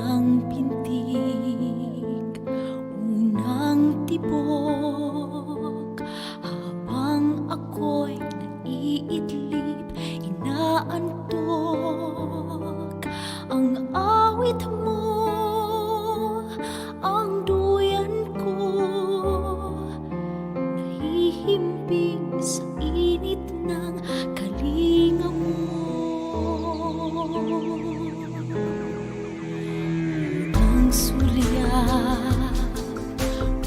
Unang pintig, unang tibok, habang ako'y naiidlip, inaantok. Ang awit mo, ang duyan ko, nahihimbing sa init ng kalinga mo. Unang sulyap,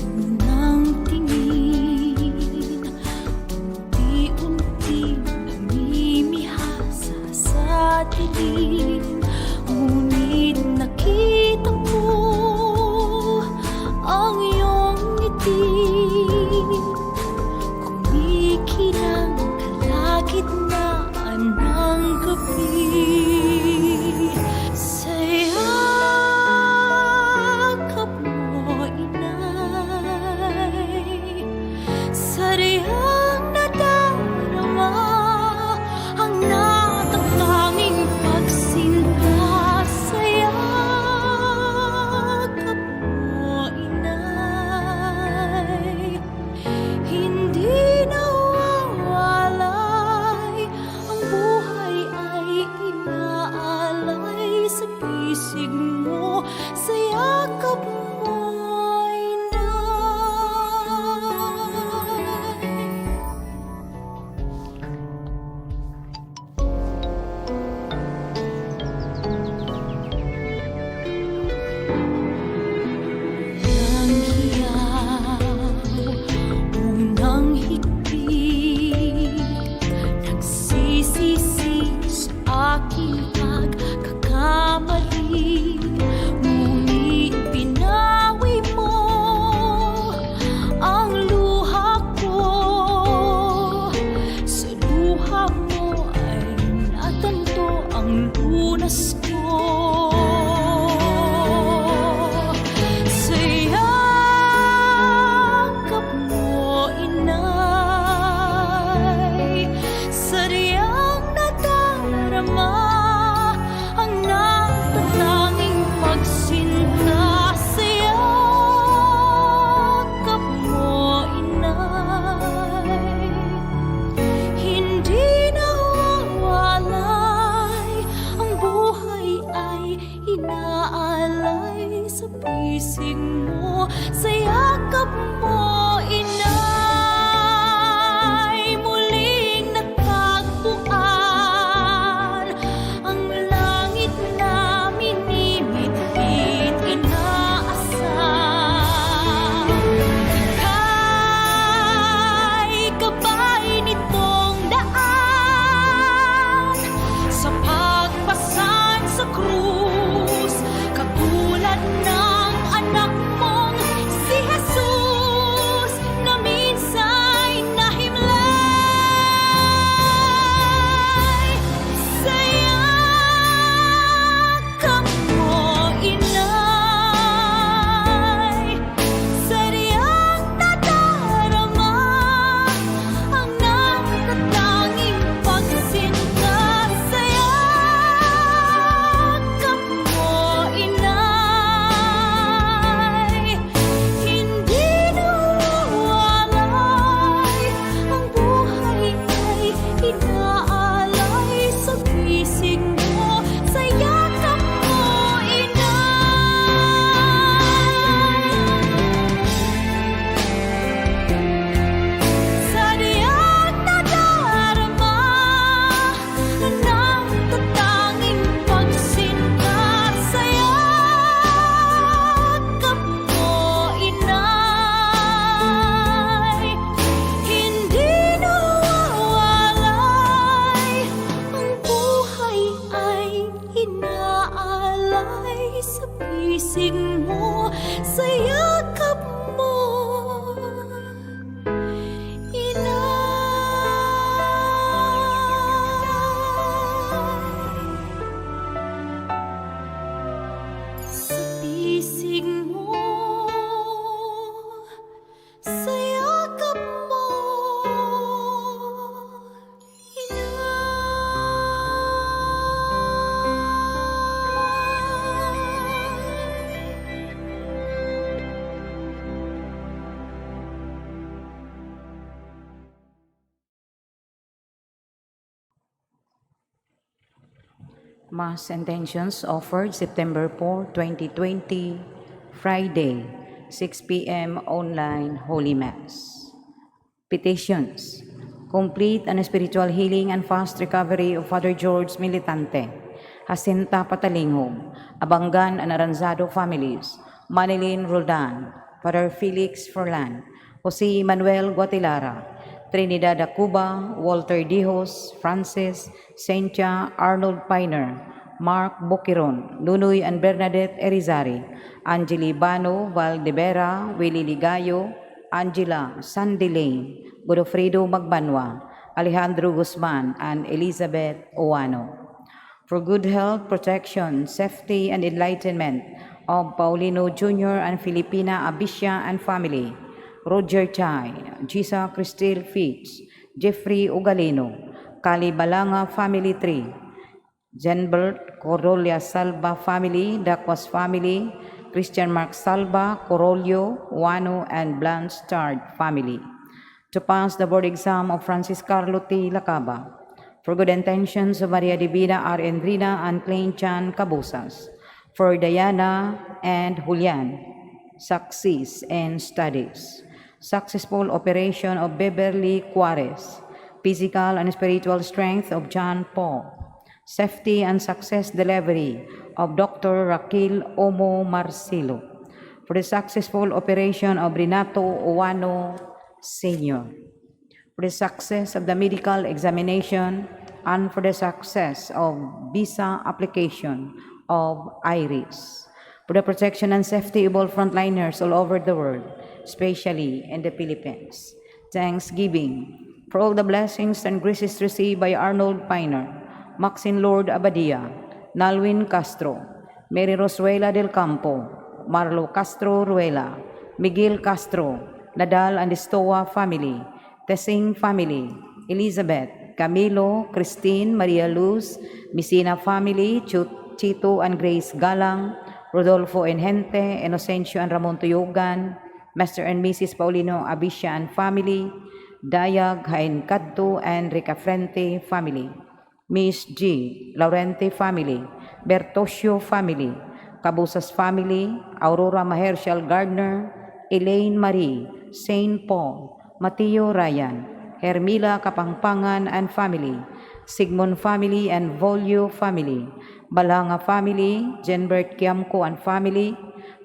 unang tingin, unti-unting namimihasa sa dilim. Ngunit nakita ko ang iyong ngiti, kumikinang kalagitnaan ng gabi. Sa yakap mo, inay, sadyang nadarama ang natatanging pagsinta. Sa yakap mo, inay, hindi nawawalay. Ang buhay ay inaalay sa bisig mo, sa yakap mo, inay. Unang hiyaw, unang higpit, nagsisisi sa aking pagkakamali. Ngunit binawi mo ang luha ko. Sa luha mo ay natanto ang lunas ko. Sa yakap mo, inay, sadyang nadarama ang natatanging pagsinta. Sa yakap mo, inay, hindi nawawalay. Ang buhay ay inaalay sa bisig mo, sa yakap mo, inay. Muling natagpuan ang langit na minimithi, inaasam. Ika'y gabay nitong daan sa pagpasan sa krus, katulad ng anak mong si Jesus na minsa'y nahimlay. Sa yakap mo, inay, sadyang nadarama ang natatanging pagsinta. Sa yakap mo, inay, hindi nawawalay. Ang buhay ay inaalay sa bisig mo, sa yakap mo, inay. Sadyang nadarama ang natatanging pagsinta. Sa yakap mo, inay, hindi nawawalay. Ang buhay ay inaalay sa bisig mo, sa yakap mo, inay. Sa bisig mo, sa yakap mo, inay. Mass intentions offered September 4, 2020, Friday, 6 p.m. Online Holy Mass. Petitions. Complete and spiritual healing and fast recovery of Father George Militante, Jacinta Patalinghog, Abangan and Aranzado families, Manilin Roldan, Father Felix Forlan, Jose Manuel Guatilara, Trinidad Acuba, Walter Dijos, Francis, Cynthia Arnold Piner, Mark Boquiron, Nunoy and Bernadette Erizari, Angeli Bano Valdebera, Willie Ligayo, Angela Sandy Lane, Godofredo Magbanwa, Alejandro Guzman, and Elizabeth Oano. For good health, protection, safety, and enlightenment of Paulino Jr. and Filipina Abisha and family, Roger Chai, Gisa Cristel Fitz, Jeffrey Ugalino, Kali Balanga Family Tree, Jenbert Corolla Salva family, Dakwas family, Christian Mark Salva, Corolio, Wano, and Blanchard family. To pass the board exam of Francis Carlo T. Lacaba. For good intentions of Maria Divina R. Endrina and Klein Chan Cabusas. For Diana and Julian, success in studies. Successful operation of Beverly Juarez. Physical and spiritual strength of John Paul. Safety and success delivery of Dr. Raquel Omo Marcelo. For the successful operation of Renato Oano Sr. For the success of the medical examination and for the success of visa application of Iris. For the protection and safety of all frontliners all over the world, especially in the Philippines. Thanksgiving for all the blessings and graces received by Arnold Piner, Maxine Lord Abadia, Nalwin Castro, Mary Rosuela del Campo, Marlo Castro Ruela, Miguel Castro, Nadal and Estoa family, Tessing family, Elizabeth, Camilo, Christine, Maria Luz, Messina family, Chito and Grace Galang, Rodolfo Enhente, Inocencio and Ramon Tuyugan, Mr. and Mrs. Paulino Abisha and family, Dayag Hain Kadto and Ricafrente family, Miss G. Laurente family, Bertosio family, Cabusas family, Aurora Mahershal Gardner, Elaine Marie, St. Paul, Mateo Ryan, Hermila Kapangpangan and family, Sigmund family and Volio family, Balanga family, Jenbert Kiamco and family,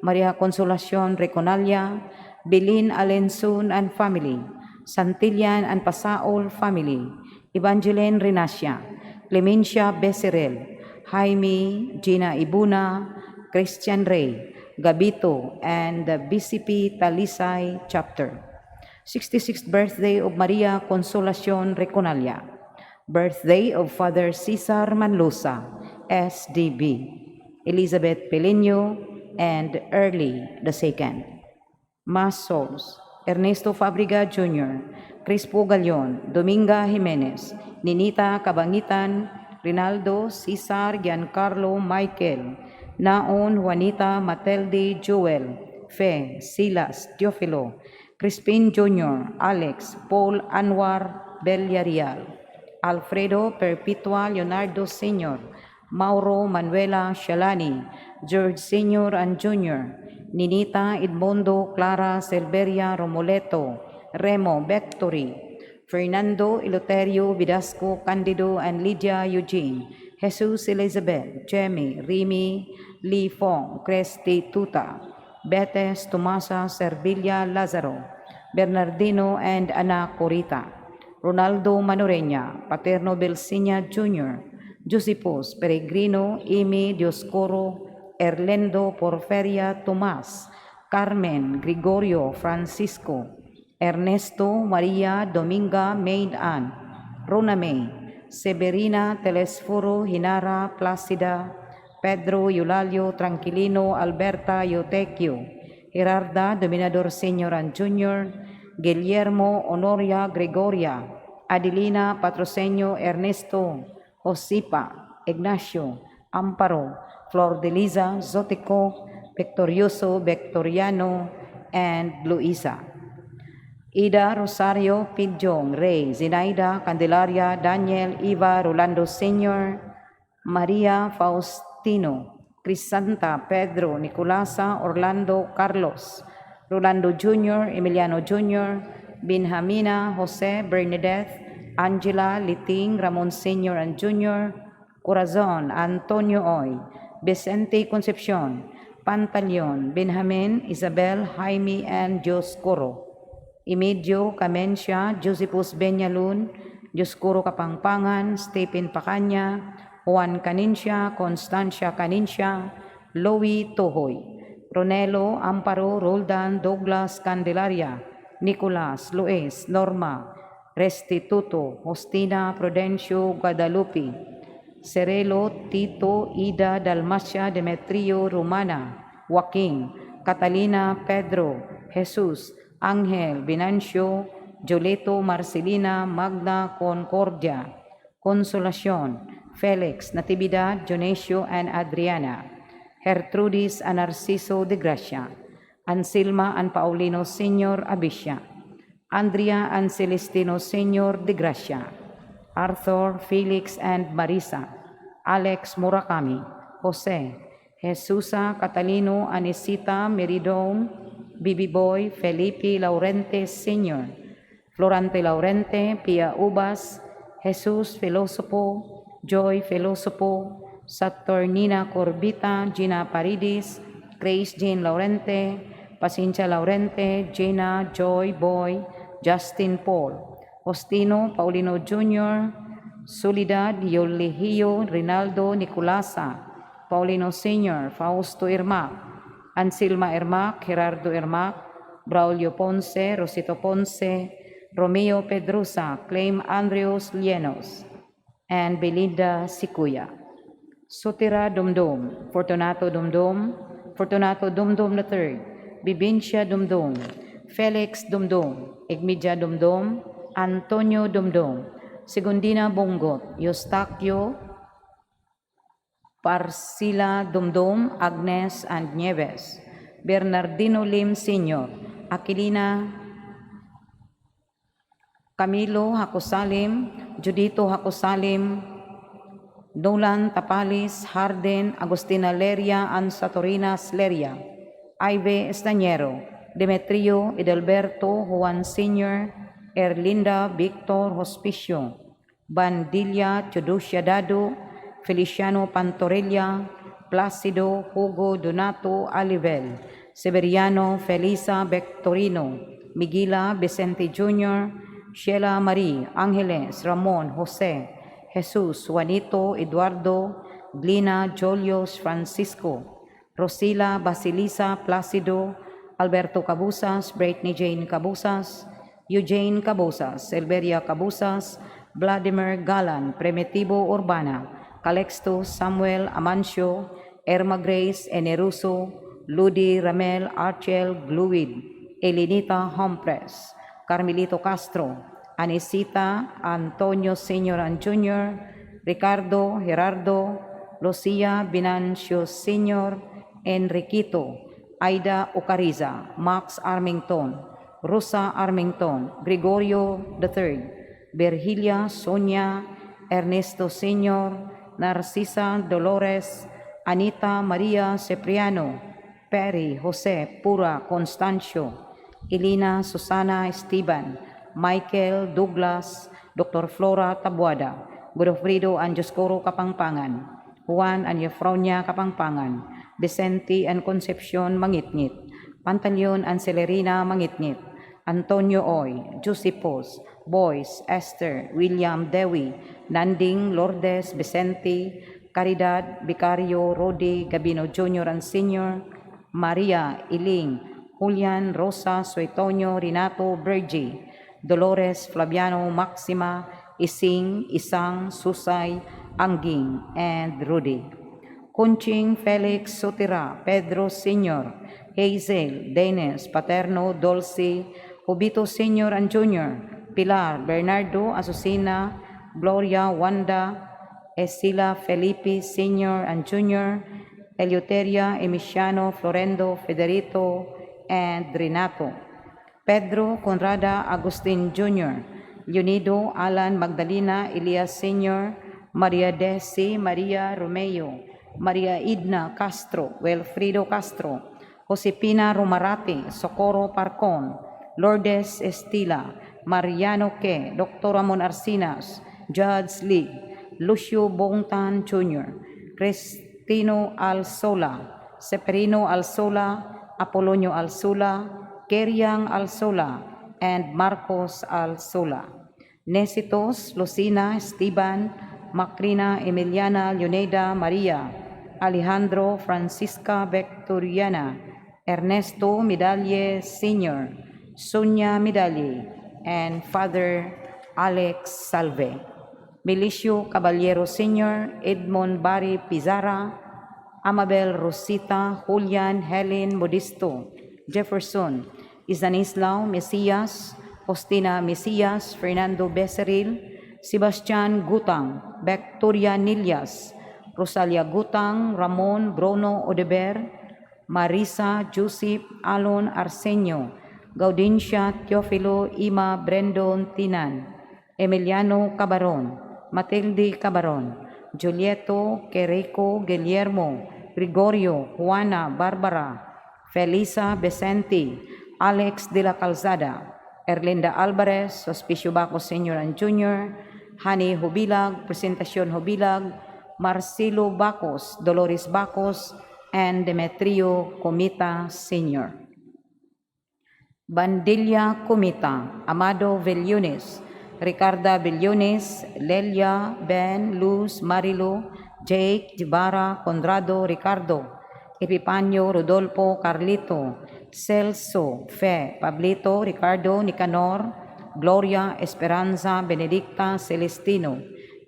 Maria Consolacion Reconalia, Belin Alensun and family, Santillan and Pasaol family, Evangeline Renacia, Clemencia Becerril, Jaime Gina Ibuna, Christian Ray, Gabito, and the BCP Talisay Chapter. 66th birthday of Maria Consolacion Reconalia. Birthday of Father Cesar Manlusa, SDB, Elizabeth Pelinio, and Early II. Mass Souls, Ernesto Fabriga Jr., Crispo Galion, Dominga Jimenez, Ninita Cabangitan, Rinaldo, Cesar, Giancarlo, Michael, Naon, Juanita, Matilde, Joel, Fe, Silas, Teofilo, Crispin Jr., Alex, Paul Anwar, Villarreal, Alfredo Perpetua Leonardo Sr., Mauro Manuela Shalani, George Sr. and Jr., Ninita Edmundo Clara Silveria Romuleto, Remo Victory, Fernando Eleuterio Vidasco Candido and Lydia Eugene, Jesus Elizabeth, Jemmy, Remy, Lee Fong, Cresti Tuta, Betes Tomasa Servilla Lazaro, Bernardino and Ana Corita, Ronaldo Manoreña, Paterno Belsinia Jr., Josepus Peregrino, Amy Dioscoro, Erlendo Porferia Tomas, Carmen Gregorio Francisco, Ernesto Maria Dominga Maid Ann, Rona May, Severina Telesforo Hinara Placida, Pedro Eulalio Tranquilino Alberta Eutequio, Gerarda Dominador Sr. and Jr., Guillermo Honoria Gregoria, Adelina Patrocenio Ernesto, Josipa, Ignacio, Amparo, Flor de Liza, Zotico, Victorioso, Victoriano, and Luisa. Ida Rosario Pidjong, Ray, Zinaida, Candelaria, Daniel, Eva, Rolando Sr., Maria Faustino, Crisanta, Pedro, Nicolasa, Orlando, Carlos, Rolando Jr., Emiliano Jr., Benjamina, Jose, Bernadette, Angela, Liting, Ramon Sr. and Jr., Corazon, Antonio Oy, Vicente Concepcion, Pantaleon, Benjamin, Isabel, Jaime, and Dioscoro. Emilio Camencia, Josephus Benyalun, Dioscuro Kapangpangan, Stephen Pacanya, Juan Canincia, Constancia Canincia, Louie Tohoy, Ronelo, Amparo, Roldan, Douglas, Candelaria, Nicolas, Luis, Norma, Restituto, Justina, Prudencio, Guadalupe, Cerelo, Tito, Ida, Dalmacia, Demetrio, Romana, Joaquin, Catalina, Pedro, Jesus, Angel, Venancio, Joleto, Marcelina, Magna, Concordia, Consolacion, Felix, Natividad, Dionisio, and Adriana, Gertrudis and Narciso de Gracia, Anselma and Paulino Sr. Abicia, Andrea and Celestino Sr. de Gracia, Arthur, Felix, and Marisa, Alex Murakami, Jose, Jesusa, Catalino, Anisita, Meridon, Bibi Boy, Felipe Laurente Sr., Florante Laurente, Pia Ubas, Jesus Filosopo, Joy Filosopo, Saturnina Corbita, Gina Paridis, Grace Jean Laurente, Pacincia Laurente, Gina, Joy Boy, Justin Paul, Justino Paulino Jr., Soledad Yolihio, Rinaldo Nicolasa, Paulino Sr., Fausto Irmac, Anselma Irmac, Gerardo Irmac, Braulio Ponce, Rosito Ponce, Romeo Pedrosa, Claim Andreos Lienos, and Belinda Sikuya. Sotira Dumdum, Fortunato Dumdum, Fortunato Dumdum III, Bibincia Dumdum, Felix Dumdum, Egmidia Dumdum, Antonio Dumdum, Segundina Bongot, Eustaquio Parsila Dumdum, Agnes and Nieves, Bernardino Lim Sr., Aquilina Camilo Hakosalim, Judito Hakosalim, Nolan Tapalis, Harden, Agustina Leria, and Satorinas Leria, Ive Estañero, Demetrio Edelberto, Juan Sr., Erlinda Victor Hospicio, Bandilla Teodosia Dado, Feliciano Pantorella, Placido Hugo Donato Alivel, Severiano Felisa Victorino, Miguela Vicente Jr., Sheila Marie, Angeles, Ramon, Jose, Jesus, Juanito, Eduardo, Glina, Jolios, Francisco, Rosila, Basilisa, Placido, Alberto Cabusas, Brittany Jane Cabusas, Eugene Cabusas, Silveria Cabusas, Vladimir Galan, Primitivo Urbana, Calexto, Samuel Amancio, Erma Grace Eneruso, Ludi Ramel Archel Gluid, Elenita Hompres, Carmelito Castro, Anisita Antonio Sr. and Jr., Ricardo Gerardo, Lucia Binancio Sr., Enriquito, Aida Ocariza, Max Armington, Rosa Armington, Gregorio III, Virgilia Sonia, Ernesto Sr., Narcisa Dolores, Anita Maria Cipriano, Perry Jose Pura Constancio, Elena Susana Esteban, Michael Douglas, Dr. Flora Tabuada, Godofredo Anjoscoro Kapangpangan, Juan and Eufronia Kapangpangan, Vicente and Concepcion Mangitngit, Pantaleon and Celerina Mangitngit, Antonio Oy, Josepos, Boys, Esther, William Dewi, Nanding, Lourdes, Vicente, Caridad, Vicario, Rodi, Gabino Jr. and Sr., Maria, Iling, Julian, Rosa, Suetonio, Renato, Bergie, Dolores, Flaviano, Maxima, Ising, Isang, Susay, Angging, and Rudy. Conching, Felix, Sotira, Pedro Sr., Hazel, Dennis, Paterno, Dulce, Jubito Sr. and Jr., Pilar, Bernardo, Azucena, Gloria, Wanda, Esila, Felipe Sr. and Jr., Eleuteria, Emiciano, Florendo, Federico, and Renato. Pedro Conrada Agustin Jr., Leonido Alan Magdalena Elias Sr., Maria Desi Maria Romeo, Maria Idna Castro, Wilfredo Castro, Josepina Romarate, Socorro Parcon, Lourdes Estila, Mariano Ke, Dr. Ramon Arcinas, Judge Lee, Lucio Bongtan Jr., Cristino Alsola, Severino Alsola, Apolonio Alsola, Keriang Alsola, and Marcos Alsola. Nesitos, Lucina, Esteban, Macrina, Emiliana, Leoneda, Maria, Alejandro, Francisca Victoriana, Ernesto Medalle Sr., Sonia Medalle, and Father Alex Salve. Melicio Caballero Sr., Edmond Barry Pizarra, Amabel Rosita, Julian Helen Modisto, Jefferson, Isanislao Mesias, Faustina Mesias, Fernando Becerril, Sebastian Gutang, Victoria Nilias, Rosalia Gutang, Ramon Bruno Odeber, Marisa Joseph Alon Arsenio, Gaudencia Teofilo Ima Brendon Tinan, Emiliano Cabaron, Matilde Cabaron, Julieto Quereco Guillermo, Gregorio Juana Barbara, Felisa Vicente, Alex de la Calzada, Erlinda Alvarez, Hospicio Baco Sr. and Jr., Hani Hubilag, Presentacion Hubilag, Marcelo Bacos, Dolores Bacos, and Demetrio Comita Sr. Bandilla Comita, Amado Villones, Ricarda Villones, Lelia, Ben, Luz, Marilo, Jake, Jibara, Conrado, Ricardo, Epipanyo, Rodolfo, Carlito, Celso, Fe, Pablito, Ricardo, Nicanor, Gloria, Esperanza, Benedicta, Celestino,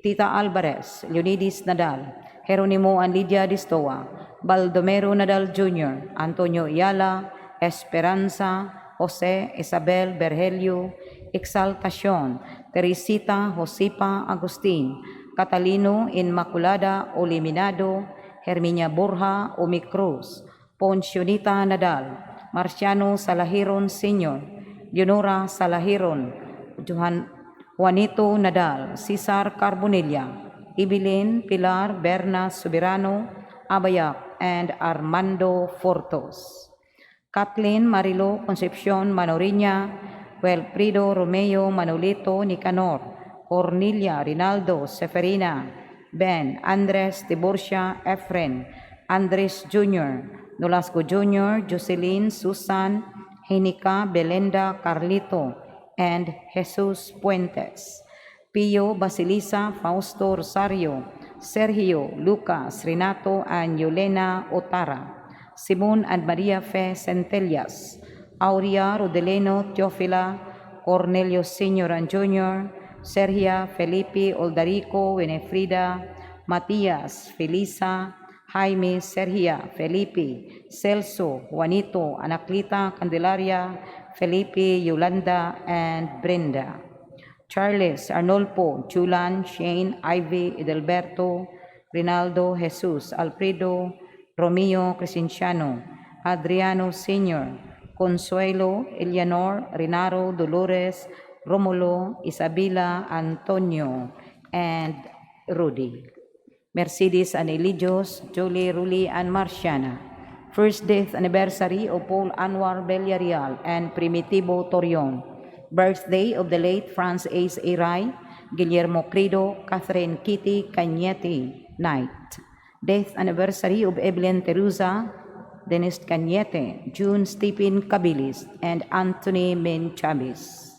Tita Alvarez, Leonidas Nadal, Jeronimo and Lydia Distoa, Baldomero Nadal Jr., Antonio Ayala, Esperanza, Jose, Isabel Berhelio, Exaltacion, Teresita, Josepa Agustin, Catalino, Inmaculada, Oliminado, Herminia Borja, Omicruz, Poncionita Nadal, Marciano Salahiron Sr., Leonora Salahiron, Johan Juanito Nadal, Cesar Carbonilla, Ibilin, Pilar, Berna Soberano, Abayak, and Armando Fortos. Kathleen Marilo Concepcion Manoriña, Wilfredo Romeo Manolito Nicanor, Cornelia Rinaldo Seferina, Ben Andres Tiburcia Efren, Andres Jr., Nolasco Jr., Jocelyn Susan, Henica Belenda Carlito, and Jesus Puentes. Pio Basilisa Fausto Rosario, Sergio Lucas Renato and Yolena Otara, Simon and Maria Fe Centellas, Aurea Rodeleno Teofila, Cornelio Sr. and Jr., Sergia Felipe Oldarico Winefrida, Matias Felisa, Jaime Sergia Felipe, Celso Juanito Anaclita Candelaria, Felipe Yolanda, and Brenda. Charles, Arnolfo, Julan, Shane, Ivy, Edelberto, Rinaldo, Jesus, Alfredo, Romeo Crescenciano, Adriano Sr., Consuelo, Eleanor, Renaro, Dolores, Romulo, Isabela, Antonio, and Rudy. Mercedes and Eligios, Julie, Ruli, and Marciana. First death anniversary of Paul Anwar Villarreal and Primitivo Torion. Birthday of the late Franz Ace Iray, Guillermo Credo, Catherine Kitty Cañete Knight. Death anniversary of Evelyn Terusa, Dennis Cañete, June Stephen Cabilis, and Anthony Min Chavez.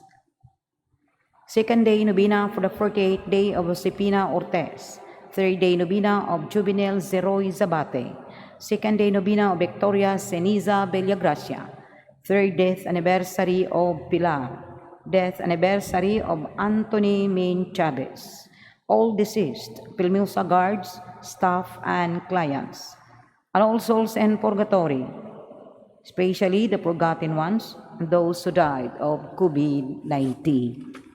Second day novena for the 48th day of Josepina Ortez. Third day novena of Juvenil Zeroy Zabate. Second day novena of Victoria Ceniza Villagracia. Third death anniversary of Pilar. Death anniversary of Anthony Min Chavez. All deceased, Pilmusa guards, staff, and clients. And all souls in purgatory, especially the forgotten ones, and those who died of COVID-19.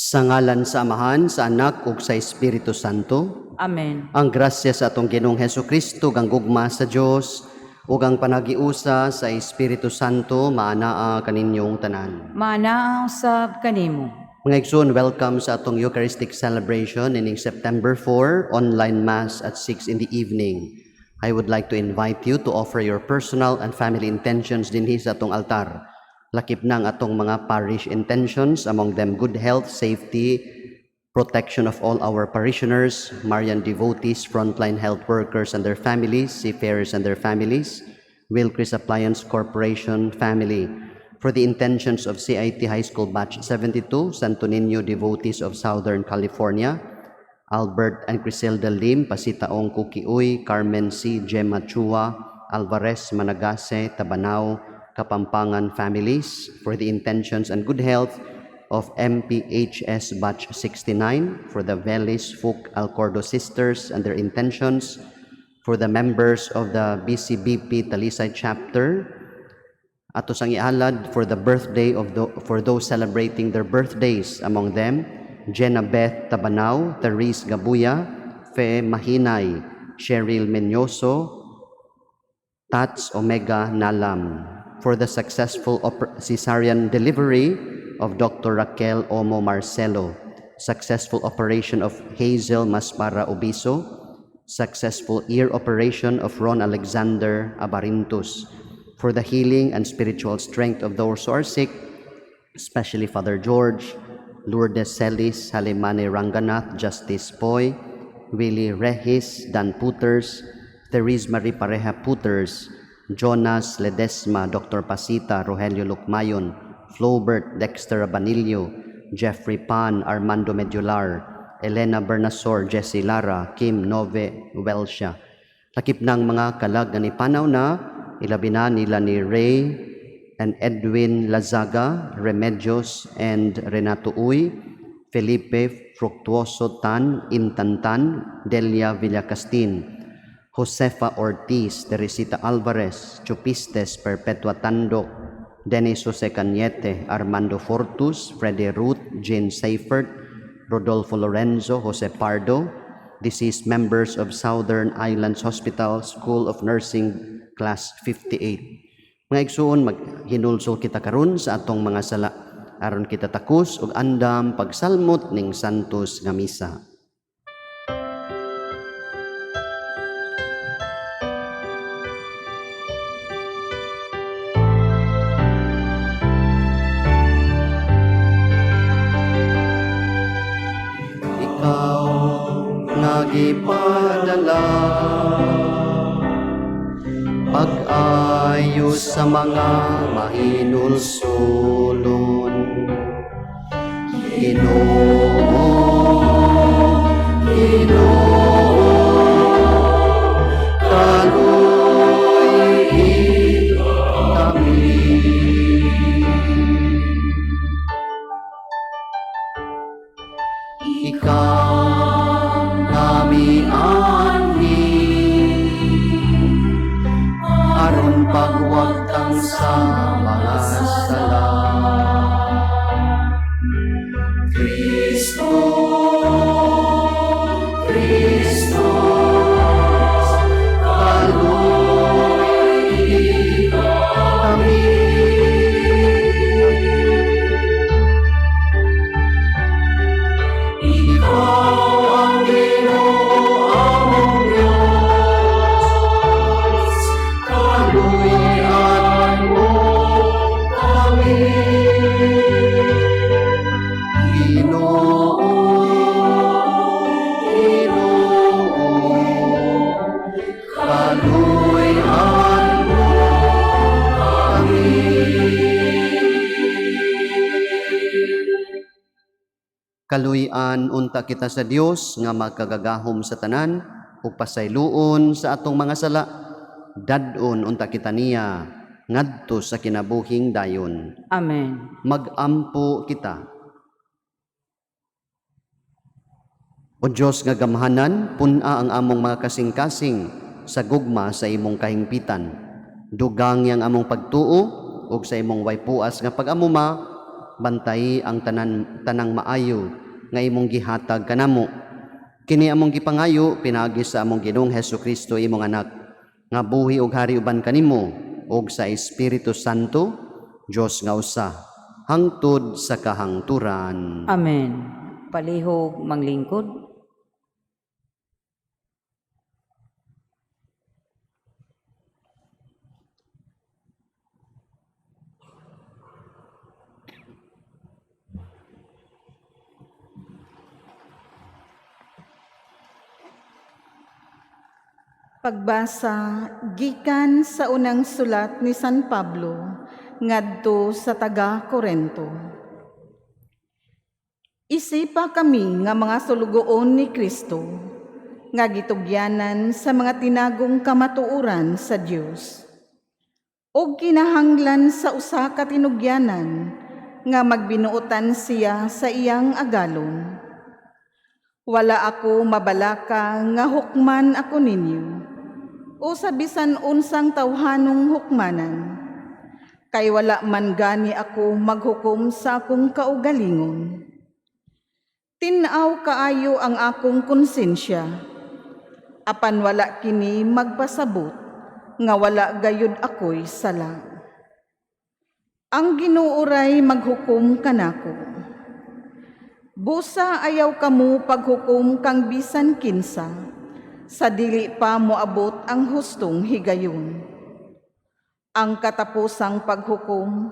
Sa ngalan sa Amahan, sa Anak ug sa Espiritu Santo. Amen. Ang grasya sa atong Ginoong Hesus Kristo, ang gugma sa Dios ug ang panagiusa sa Espiritu Santo maanaa kaninyong tanan. Maanaa usab kanimo. Mga igsoon, welcome sa atong Eucharistic celebration ining September 4, online Mass at 6 in the evening. I would like to invite you to offer your personal and family intentions dinhi sa atong altar. Lakip na ang atong mga parish intentions, among them good health, safety, protection of all our parishioners, Marian devotees, frontline health workers and their families, seafarers and their families, Wilcris Appliance Corporation family, for the intentions of CIT High School Batch 72, Santo Niño devotees of Southern California, Albert and Griselda Lim, Pasitaong Kukiuy, Carmen C. Gemma Chua, Alvarez Managase, Tabanao, Kapampangan families, for the intentions and good health of MPHS Batch 69, for the Velis Fuk Alcordo sisters and their intentions, for the members of the BCBP Talisay chapter, ato sang ialad for the birthday of the, for those celebrating their birthdays, among them Jenna Beth Tabanao, Therese Gabuya, Fe Mahinay, Cheryl Menyoso, Tats Omega Nalam, for the successful cesarean delivery of Dr. Raquel Omo Marcelo, successful operation of Hazel Maspara Obiso, successful ear operation of Ron Alexander Abarintos, for the healing and spiritual strength of those who are sick, especially Father George, Lourdes Celis, Halimane Ranganath, Justice Poy, Willie Regis, Dan Puters, Therese Marie Pareja Puters, Jonas Ledesma, Dr. Pasita, Rogelio Lukmayon, Flobert Dexter Abanillo, Jeffrey Pan, Armando Medular, Elena Bernasor, Jesse Lara, Kim Nove Welsha. Lakip ng mga kalag nga nipanaw na, ilabi na nila ni Ray and Edwin Lazaga, Remedios and Renato Uy, Felipe Fructuoso Tan, Intantan, Delia Villacastin, Josefa Ortiz, Teresita Alvarez, Chupistes, Perpetua Tandok, Dennis Jose Cañete, Armando Fortus, Freddy Ruth, Jane Seifert, Rodolfo Lorenzo, Jose Pardo, deceased members of Southern Islands Hospital School of Nursing Class 58. Mga igsuon, maghinulsol kita karon sa atong mga sala aron kita takos ug andam pagsalmot ning santos nga misa. Ikaw nga gipadala pag-ayo sa mga mahinulsulon, Ginoo, Ginoo, kaluy-i kami. Ikaw nga mianhi aron pagwagtang sa mga sala. Kristo, Kristo, kaluy-i kami. Ikaw ang Ginoo among Diyos, kaluy-an mo kami. Ginoo, Ginoo, kaluy-an mo kami. Kaluy-an unta kita sa Dios nga makagagahom sa tanan ug pasayloon sa atong mga sala. Dad-on unta kita niya ngadto sa kinabuhing dayon. Amen. Magampo kita. O Dios nga gamhanan, pun-a ang among mga kasing-kasing sa gugma sa imong kahingpitan. Dugangi ang among pagtuo ug sa imong way puas nga pag-amuma, Bantayi ang tanan tanang maayo nga imong gihatag kanamo. Kini among gipangayo pinaagi sa among Ginoong Hesukristo, imong Anak, nga buhi ug hari uban kanimo ug sa Espiritu Santo, Dios nga usa, hangtod sa kahangturan. Amen. Palihog manglingkod. Pagbasa gikan sa unang sulat ni San Pablo ngadto sa taga Korento. Isipa kami nga mga sulugoon ni Kristo nga gitugyanan sa mga tinagong kamatuoran sa Dios ug kinahanglan sa usa ka tinugyanan nga magbinuotan siya sa iyang agalon. Wala ako mabalaka nga hukman ako ninyo o sa bisan unsang tawhanong hukmanan. Kay wala man gani ako maghukom sa akong kaugalingon. Tin-aw kaayo ang akong konsensya, apan wala kini magpasabot nga wala gayud ako'y sala. Ang Ginoo ray maghukom kanako. Busa ayaw kamo paghukom kang bisan kinsa, sa dili pa moabot ang hustong higayon. Ang katapusang paghukom,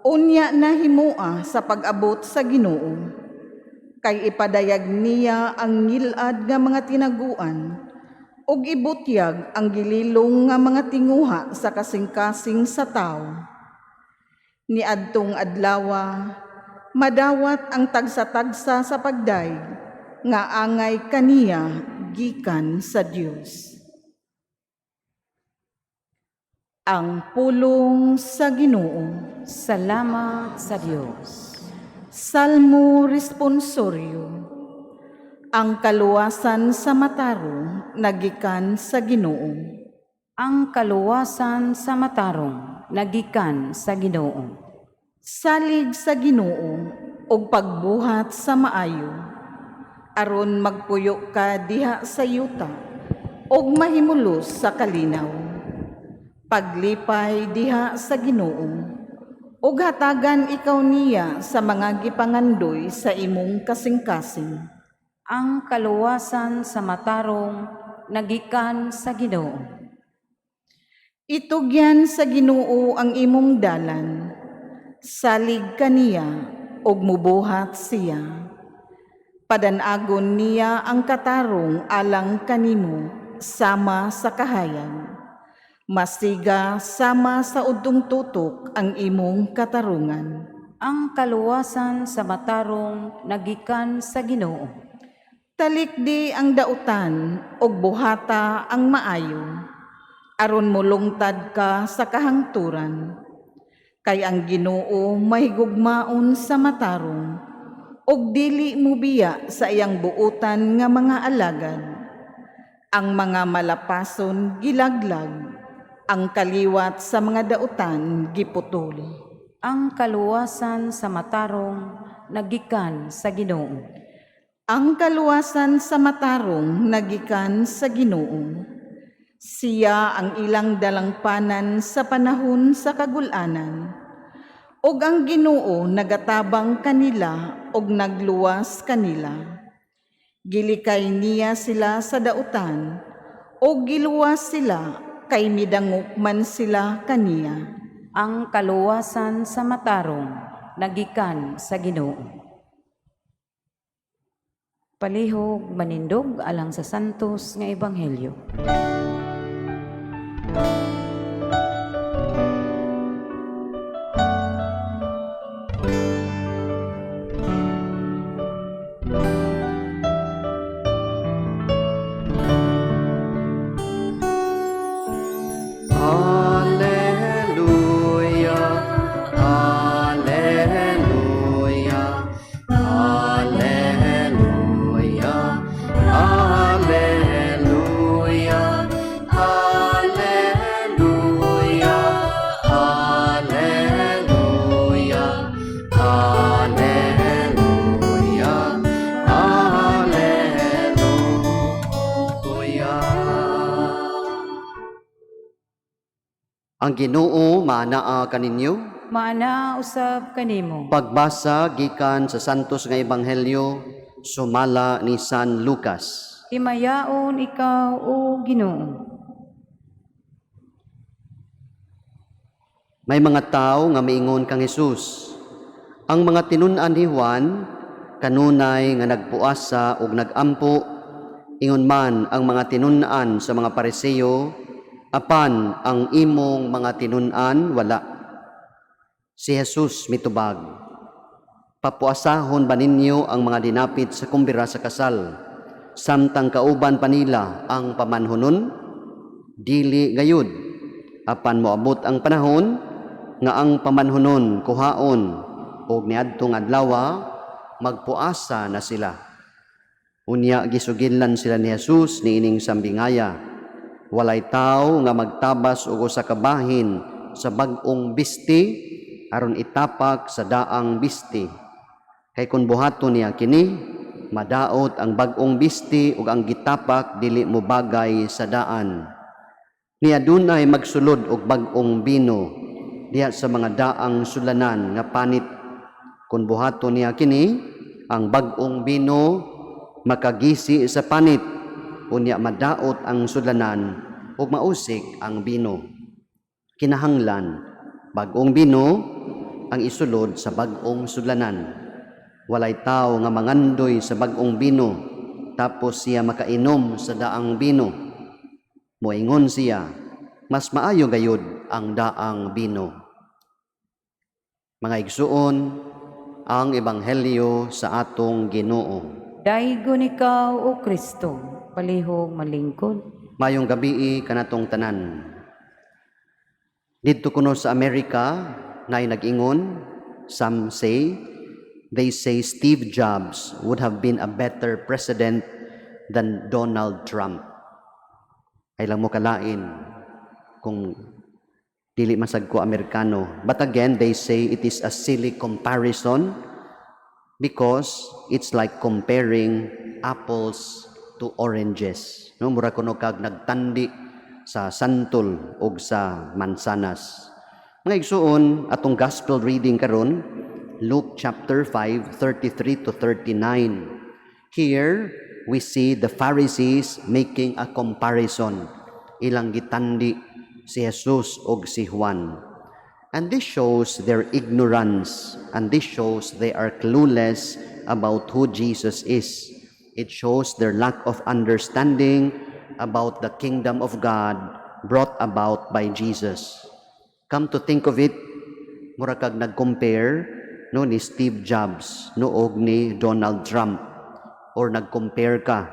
unya na himua sa pag-abot sa Ginoo. Kay ipadayag niya ang ngilad nga mga tinaguan, ug ibutyag ang gililong nga mga tinguha sa kasing-kasing sa tawo. Niadtong adlawa, madawat ang tagsa-tagsa sa pagdayeg nga angay kaniya gikan sa Dios. Ang pulong sa Ginoo. Salamat sa Dios. Salmo Responsorio. Ang kaluwasan sa matarong nagikan sa Ginoo. Ang kaluwasan sa matarong nagikan sa Ginoo. Salig sa Ginoo ug pagbuhat sa maayo, aron magpuyo ka diha sa yuta ug mahimulos sa kalinaw. Paglipay diha sa Ginoo ug hatagan ikaw niya sa mga gipangandoy sa imong kasing-kasing. Ang kaluwasan sa matarong nagikan sa Ginoo. Itugyan sa Ginoo ang imong dalan, salig kaniya ug mubuhat siya. Padan-agon niya ang katarong alang kanimo sama sa kahayag. Masiga sama sa udtong tutok ang imong katarungan. Ang kaluwasan sa matarong nagikan sa Ginoo. Talikdi ang dautan ug buhata ang maayo, aron molungtad ka sa kahangturan. Kay ang Ginoo mahigugmaon sa matarong, ug dili mobiya sa iyang buotan nga mga alagad. Ang mga malapason gilaglag, ang kaliwat sa mga dautan giputol. Ang kaluwasan sa matarong nagikan sa Ginoo. Ang kaluwasan sa matarong nagikan sa Ginoo. Siya ang ilang dalangpanan sa panahon sa kagul-anan. Ug ang Ginoo nagatabang kanila ug nagluwas kanila. Gilikay niya sila sa dautan ug giluwas sila kay midangop man sila kaniya. Ang kaluwasan sa matarong nagikan sa Ginoo. Palihog manindog alang sa santos nga ebanghelyo. Alleluia, Alleluia, Alleluia, Alleluia. Ang Ginoo maanaa kaninyo. Maana usab kanimo. Pagbasa gikan sa Santos nga Ebanghelyo sumala ni San Lucas. Himayaon ikaw, O Ginoo. May mga tao nga miingon kang Hesus. Ang mga tinun-an ni Juan kanunay nga nagpuasa ug nagampo, ingon man ang mga tinun-an sa mga Pariseo, apan ang imong mga tinun-an wala. Si Jesus mitubag, "Papuasahon ba ninyo ang mga dinapit sa kumbira sa kasal, samtang kauban pa nila ang pamanhunon? Dili gayud, apan moabot ang panahon nga ang pamanhunon kuhaon, ug niadtong adlawa magpuasa na sila." Unya gisugilan sila ni Jesus niining sambingaya, "Walay tawo nga magtabas og usa ka bahin sa bag-ong bisti aron itapak sa daang bisti. Kay kun buhaton niya kini, madaot ang bag-ong bisti ug ang gitapak dili mobagay sa daan. Ni adunay magsulod og bag-ong bino diha sa mga daang sudlanan nga panit. Kun buhaton niya kini, ang bag-ong bino makagisi sa panit, unya madaot ang sudlanan ug mausik ang bino. Kinahanglan bag-ong bino ang isulod sa bag-ong sudlanan. Walay tao nga mangandoy sa bag-ong bino tapos siya makainom sa daang bino. Moingon siya, 'Mas maayo gayud ang daang bino.'" Mga igsuon, ang ebanghelyo sa atong Ginoo. Daygon ikaw, O Kristo, palihog malingkod. Maayong gabii kanatong tanan. Didto kuno sa Amerika, naay nag-ingon, some say, they say Steve Jobs would have been a better president than Donald Trump. Ay lang mo kalain kung dili man sad ko Amerikano. But again, they say it is a silly comparison because it's like comparing apples to oranges. No, mura kuno kag nagtandi sa santol ug sa mansanas. Mga igsuon, atong gospel reading karon, Luke chapter 5, 33 to 39. Here, we see the Pharisees making a comparison. Ilang gitandi si Jesus ug si Juan. And this shows their ignorance, and this shows they are clueless about who Jesus is. It shows their lack of understanding about the kingdom of God brought about by Jesus. Come to think of it, mura kag nag-compare, no, ni Steve Jobs, no, og ni Donald Trump, or nag-compare ka.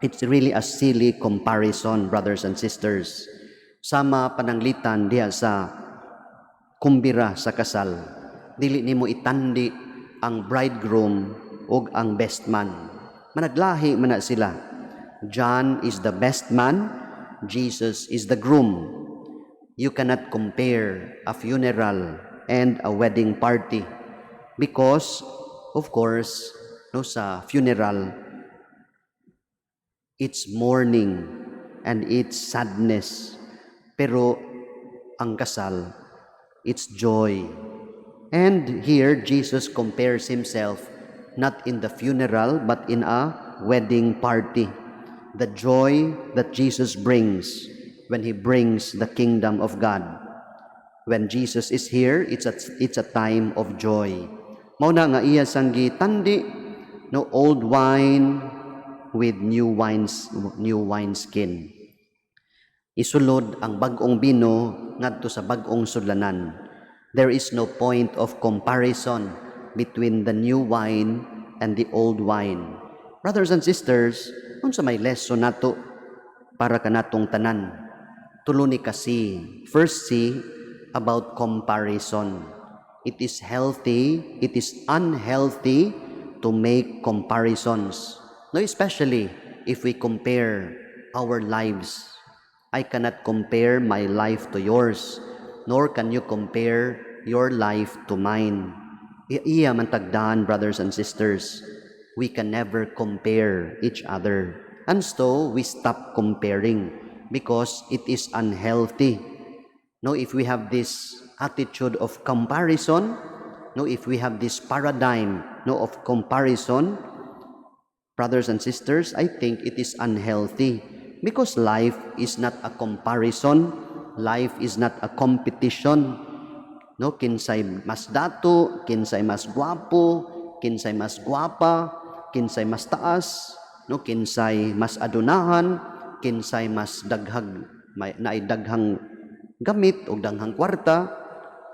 It's really a silly comparison, brothers and sisters. Sama pananglitan diha sa kumbira sa kasal, dili nimo itandi ang bridegroom ug ang best man. Managlahi man na sila. John is the best man, Jesus is the groom. You cannot compare a funeral and a wedding party because, of course, no, sa funeral it's mourning and it's sadness. Pero ang kasal, it's joy. And here Jesus compares himself not in the funeral but in a wedding party. The joy that Jesus brings when he brings the kingdom of God. When Jesus is here, it's a time of joy. Mao na nga iya sang gitandi, no, old wine with new wine skin. Isulod ang bag-ong bino ngadto sa bag-ong sudlanan. There is no point of comparison between the new wine and the old wine. Brothers and sisters, unsa may lesson nato para kanatong tanan? Tulo ni ka C. First C, about comparison. It is healthy, it is unhealthy to make comparisons. No, especially if we compare our lives. I cannot compare my life to yours, nor can you compare your life to mine. Iya man tagdaan, brothers and sisters. We can never compare each other. And so, we stop comparing because it is unhealthy. No, if we have this attitude of comparison, no, if we have this paradigm, no, of comparison, brothers and sisters, I think it is unhealthy because life is not a comparison, life is not a competition. No, kinsay mas dato, kinsay mas gwapo, kinsay mas gwapa, kinsay mas taas, no, kinsay mas adunahan, kinsay mas daghag may naay daghang gamit og daghang kwarta.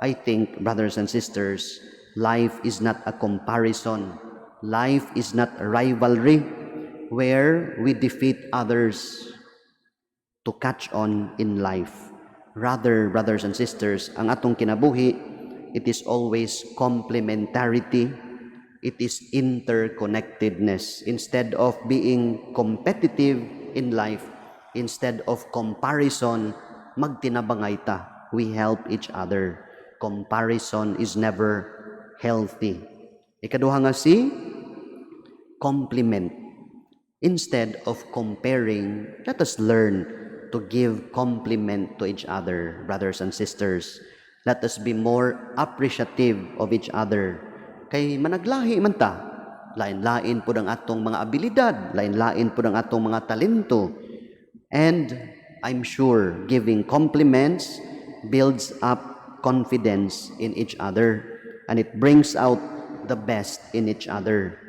I think, brothers and sisters, life is not a comparison. Life is not a rivalry where we defeat others to catch on in life. Rather, brothers and sisters, ang atong kinabuhi, it is always complementarity. It is interconnectedness. Instead of being competitive in life, instead of comparison, magtinabangay ta. We help each other. Comparison is never healthy. Ikaduha nga si compliment. Instead of comparing, let us learn to give compliment to each other, brothers and sisters. Let us be more appreciative of each other. Kay managlahi man ta. Lain-lain pud ang atong mga abilidad, lain-lain pud ang atong mga talento. And I'm sure giving compliments builds up confidence in each other and it brings out the best in each other.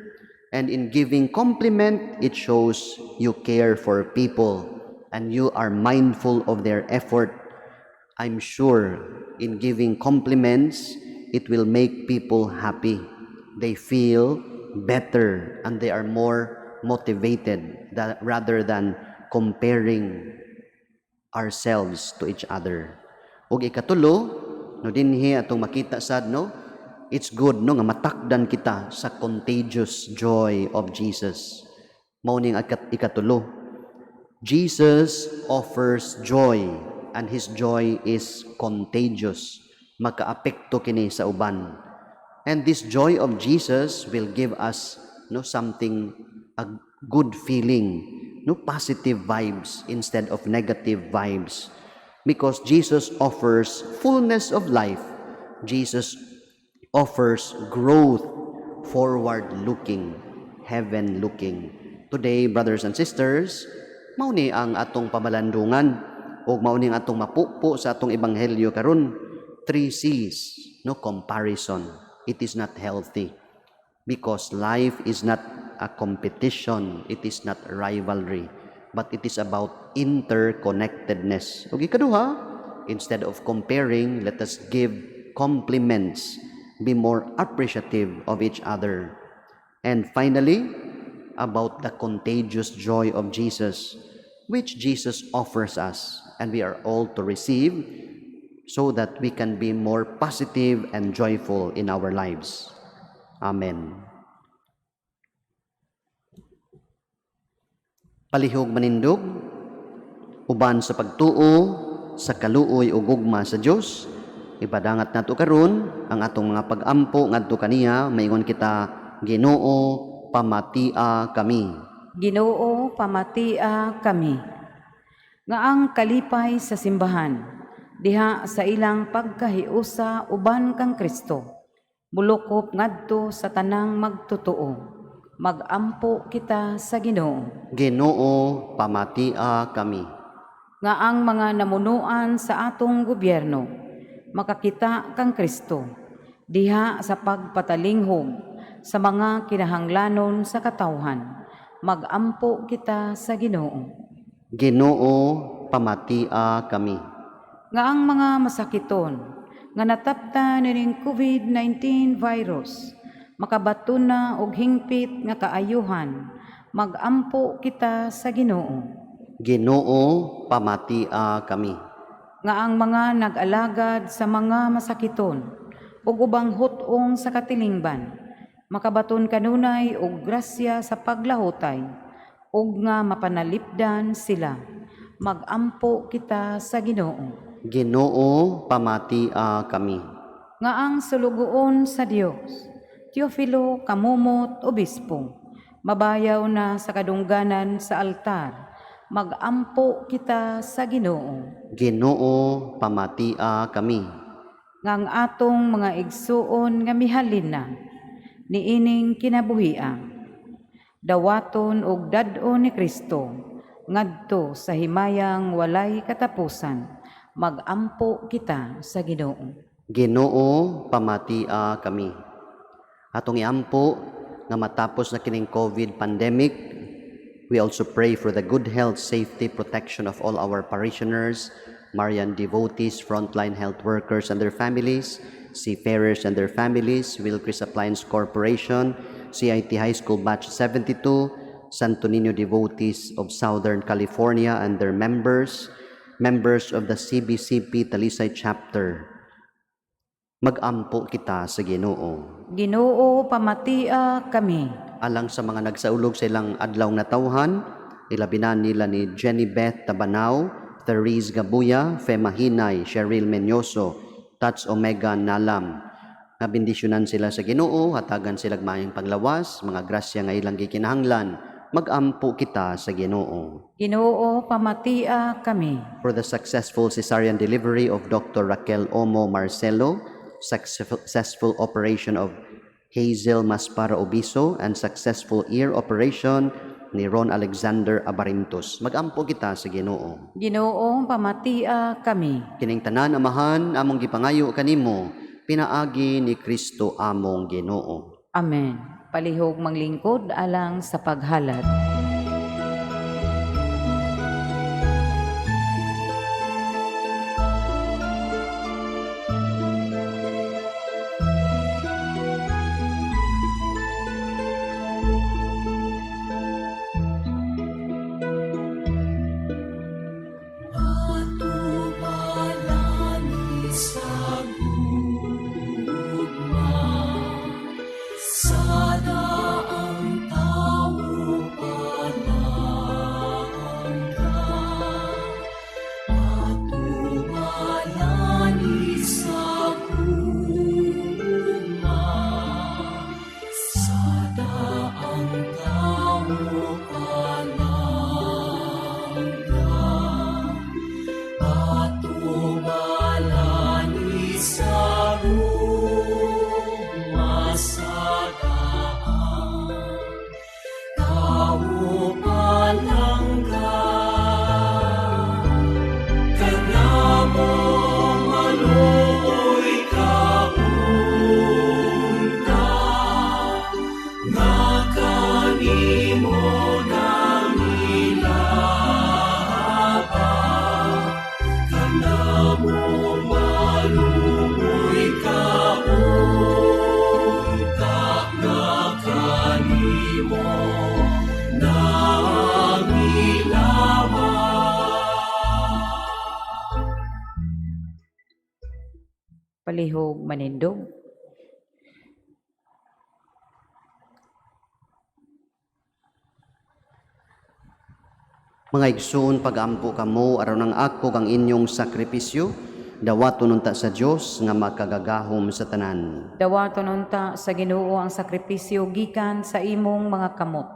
And in giving compliment, it shows you care for people and you are mindful of their effort. I'm sure in giving compliments, it will make people happy. They feel better and they are more motivated rather than comparing ourselves to each other. Ug ikatulo, no, dinhi atong makita sad, no, it's good, no, nga matakdan kita sa contagious joy of Jesus. Mao ning ikatulo. Jesus offers joy and his joy is contagious. Makaapekto kini sa uban. And this joy of Jesus will give us, no, something, a good feeling, no, positive vibes instead of negative vibes. Because Jesus offers fullness of life. Jesus offers growth, forward looking, heaven looking. Today, brothers and sisters, mao ni ang atong pamalandungan ug mao ni ang atong mapupo sa atong ebanghelyo karon. Three C's: no comparison. It is not healthy because life is not a competition, it is not rivalry, but it is about interconnectedness. Ug ikaduha, instead of comparing, let us give compliments, be more appreciative of each other. And finally, about the contagious joy of Jesus, which Jesus offers us, and we are all to receive so that we can be more positive and joyful in our lives. Amen. Palihog manindog, uban sa pagtuo, sa kaluoy ug gugma sa Dios, ipadangat nato karon ang atong mga pag-ampo ngadto kaniya, maingon kita, Ginoo, pamatia kami. Ginoo, pamatia kami. Nga ang kalipay sa simbahan, diha sa ilang pagkahiusa uban kang Kristo, mulukop ngadto sa tanang magtotoo. Magampo kita sa Ginoo. Ginoo, pamatia kami. Nga ang mga namunuan sa atong gobyerno makakita kang Kristo diha sa pagpatalinghog sa mga kinahanglanon sa katawhan. Magampo kita sa Ginoo. Ginoo, pamatia kami. Nga ang mga masakiton nga nataptan nining COVID-19 virus makabaton na og hingpit nga kaayuhan. Magampo kita sa Ginoo. Ginoo, pamatia kami. Nga ang mga nag-alagad sa mga masakiton ug ubang hut-ong sa katilingban makabaton kanunay og grasya sa paglahutay ug nga mapanalipdan sila. Magampo kita sa Ginoo. Ginoo, pamatia kami. Nga ang sulugoon sa Dios, Teofilo Camomot Obispo, mabayaw na sa kadungganan sa altar. Magampo kita sa Ginoo. Ginoo, pamatia kami. Nga ang atong mga igsuon nga mihalin na niining kinabuhia, dawaton og dad-on ni Kristo ngadto sa himayang walay katapusan, magampo kita sa Ginoo. Ginoo, pamatia kami. Atong iampo nga matapos na kining COVID pandemic, we also pray for the good health, safety, protection of all our parishioners, Marian devotees, frontline health workers and their families, seafarers and their families, Wilcris Appliance Corporation, CIT High School Batch 72, Santo Niño devotees of Southern California and their members, members of the CBCP Talisay Chapter. Magampo kita sa Ginoo. Ginoo, pamatia kami. Alang sa mga nagsaulog sa ilang adlaw natawhan, ilabi na nila ni Jenny Beth Tabanao, Therese Gabuya, Fema Hinay, Cheryl Menyoso, Tats Omega Nalam. Nga bendisyonan sila sa Ginoo, hatagan sila maayong panglawas, mga grasya nga ilang gikinahanglan. Magampo kita sa Ginoo. Ginoo, pamatia kami. For the successful cesarean delivery of Dr. Raquel Omo Marcelo, successful operation of Hazel Maspara Obiso, and successful ear operation ni Ron Alexander Abarintos. Magampo kita sa Ginoo. Ginoo, pamatia kami. Kining tanan, Amahan, among gipangayo kanimo, pinaagi ni Kristo among Ginoo. Amen. Palihog manglingkod alang sa paghalad. Atubalani sa gugma, sa daang tawo palangga. Atubalani sa gugma, sa daang tawo palangga. Atubalani sa gugma, sa daang tawo palangga. Kanamo maluoy kaunta, nga kanimo nangilaba. Kanamo maluoy kaunta, nga kanimo nangilaba. Palihog manindog. Mga igsoon, pag-ampo kamo aron ang ako kang inyong sakripisyo, dawaton unta sa Dios nga makagagahom sa tanan. Dawaton unta sa Ginoo ang sakripisyo gikan sa imong mga kamot,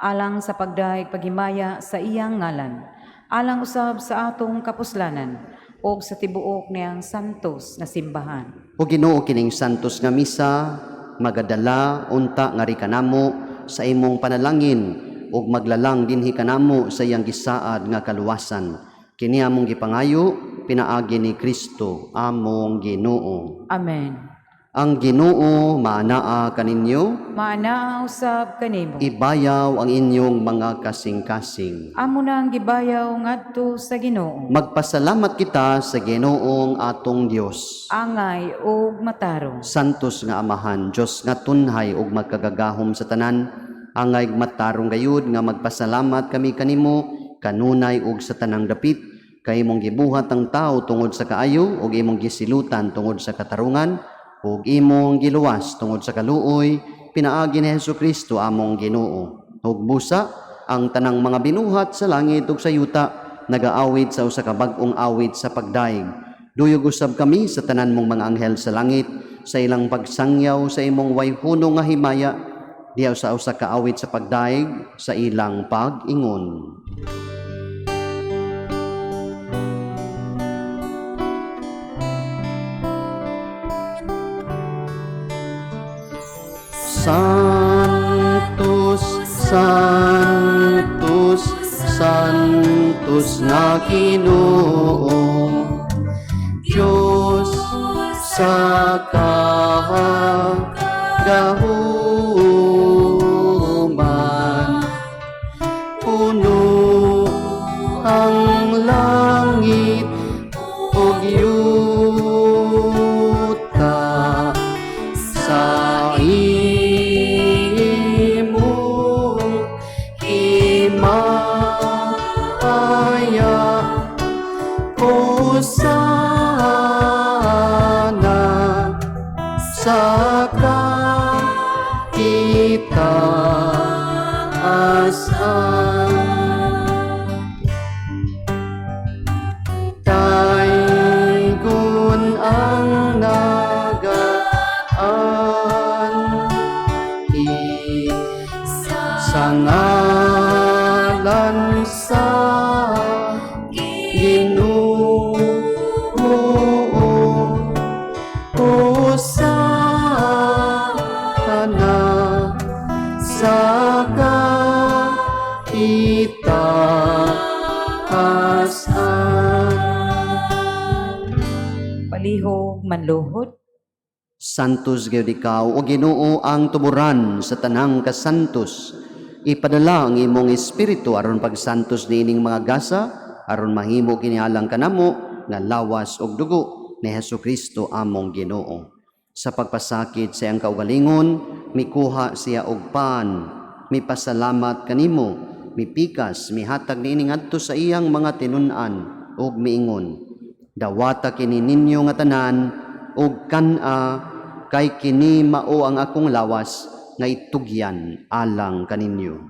alang sa pagdayeg paghimaya sa iyang ngalan, alang usab sa atong kapuslanan ug sa tibuok niyang santos na simbahan. O Ginoo, kining santos nga misa magadala unta ngari kanamo sa imong panalangin ug maglalang dinhi kanamo sa iyang gisaad nga kaluwasan. Kini among gipangayo pinaagi ni Kristo among Ginoo. Amen. Ang Ginoo maanaa kaninyo. Maanaa usab kanimo. Ibayaw ang inyong mga kasing-kasing. Amo nang gibayaw ngadto sa Ginoo. Magpasalamat kita sa Ginoong atong Dios. Angay ug matarong. Santos nga Amahan, Dios nga tunhay ug magkagagahom sa tanan, angay matarong gayud nga magpasalamat kami kanimo kanunay ug sa tanang dapit, kay imong gibuhat ang tao tungod sa kaayo ug imong gisilutan tungod sa katarungan ug imong giluwas tungod sa kaluoy pinaagi ni Hesukristo among Ginoo. Ug busa ang tanang mga binuhat sa langit ug sa yuta nagaawit sa usa ka bag-ong awit sa pagdaig. Duyog usab kami sa tanan mong mga anghel sa langit sa ilang pagsangyaw sa imong wayhuno nga himaya, diha sa usa ka awit sa pagdaig sa ilang pag-ingon. Sanctus, Sanctus, Sanctus nga Ginoo, Diyos sa kagahuman. Puno ang langit ug yuta sa imong himaya. Hosana sa kakitaasan. Daygon ang nagaanhi sa ngalan sa Ginoo. Hosana sa kakitaasan. Palihog manluhod. Santos gyud ikaw, o Ginoo, ang tuburan sa tanang kasantos. Ipadala ang imong espiritu aron pagsantos niining mga gasa, aron mahimo kini alang kanamo nga lawas ug dugo ni Hesus Kristo among Ginoo. Sa pagpasakit sa iyang kaugalingon, mikuha siya og pan, mipasalamat kanimo, mipikas, mihatag niini ngadto sa iyang mga tinun-an ug miingon: "Dawata kini ninyo nga tanan ug kan-a, kay kini mao ang akong lawas nga itugyan alang kaninyo."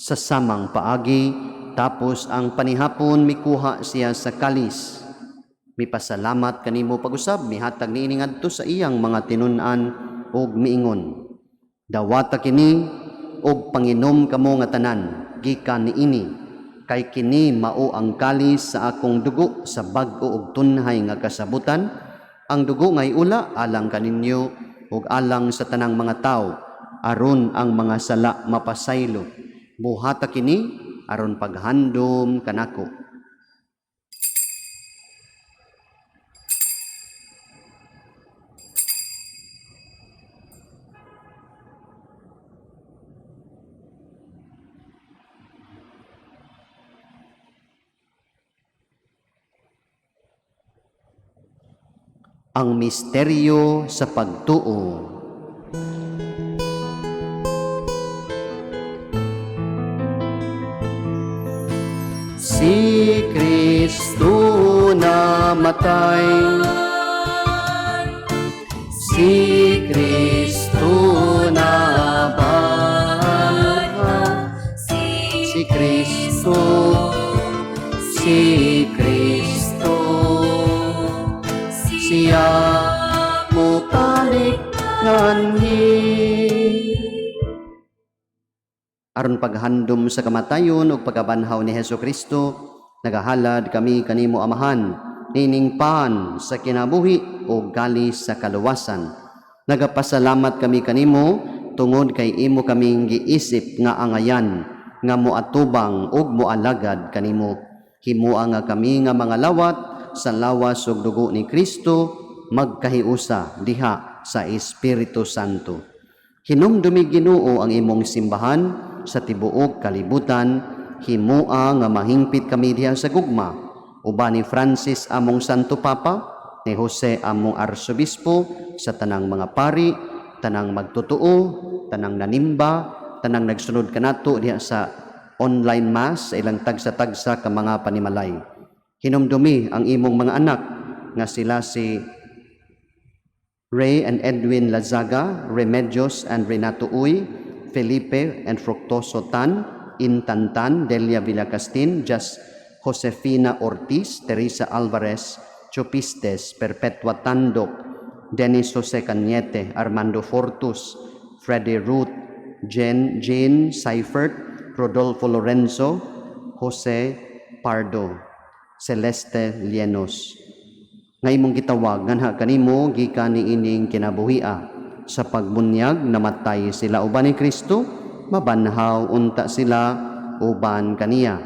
Sa samang paagi, tapos ang panihapon, mikuha siya sa kalis. Mipasalamat kanimo pag-usab, mihatag niini ngadto sa iyang mga tinun-an ug miingon: "Dawata kini ug panginom kamo nga tanan gikan niini, kay kini mao ang kalis sa akong dugo sa bag-o ug tunhay nga kasabutan, ang dugo nga iula alang kaninyo ug alang sa tanang mga tawo aron ang mga sala mapasaylo. Buhata kini aron paghandom kanako." Ang misteryo sa pagtuo. Si Kristo namatay, si Kristo nabanhaw, si Kristo, si Kristo, siya mobalik nganhi. Aron paghandom sa kamatayon ug pagkabanhaw ni Hesus Kristo, nagahalad kami kanimo, Amahan, nining pan sa kinabuhi o kalis sa kaluwasan. Nagapasalamat kami kanimo tungod kay imo kaming giisip nga angayan nga moatubang ug moalagad kanimo. Himoa nga kami nga mga lawat sa lawas ug dugo ni Kristo magkahiusa diha sa Espiritu Santo. Hinumdumi, Ginoo, ang imong simbahan sa tibuok kalibutan. Himoa nga mahingpit kami diha sa gugma uban ni Francis among Santo Papa, ni Jose among Arsobispo, sa tanang mga pari, tanang magtotoo, tanang nanimba, tanang nagsunod kanato diha sa online mass sa ilang tagsa-tagsa ka mga panimalay. Hinumdumi ang imong mga anak nga sila si Ray and Edwin Lazaga, Remedios and Renato Uy, Felipe and Fructoso Tan, Intan Tan, Delia Villacastin, Just Josefina Ortiz, Teresa Alvarez, Chopistes, Perpetua Tandok, Dennis Jose Cañete, Armando Fortus, Freddy Ruth, Jen, Jane Seifert, Rodolfo Lorenzo, Jose Pardo, Celeste Lienos nga imong gitawag nganha kanimo gikan niining kinabuhia. Sa pagbunyag namatay sila uban ni Kristo, mabanhaw unta sila uban kaniya.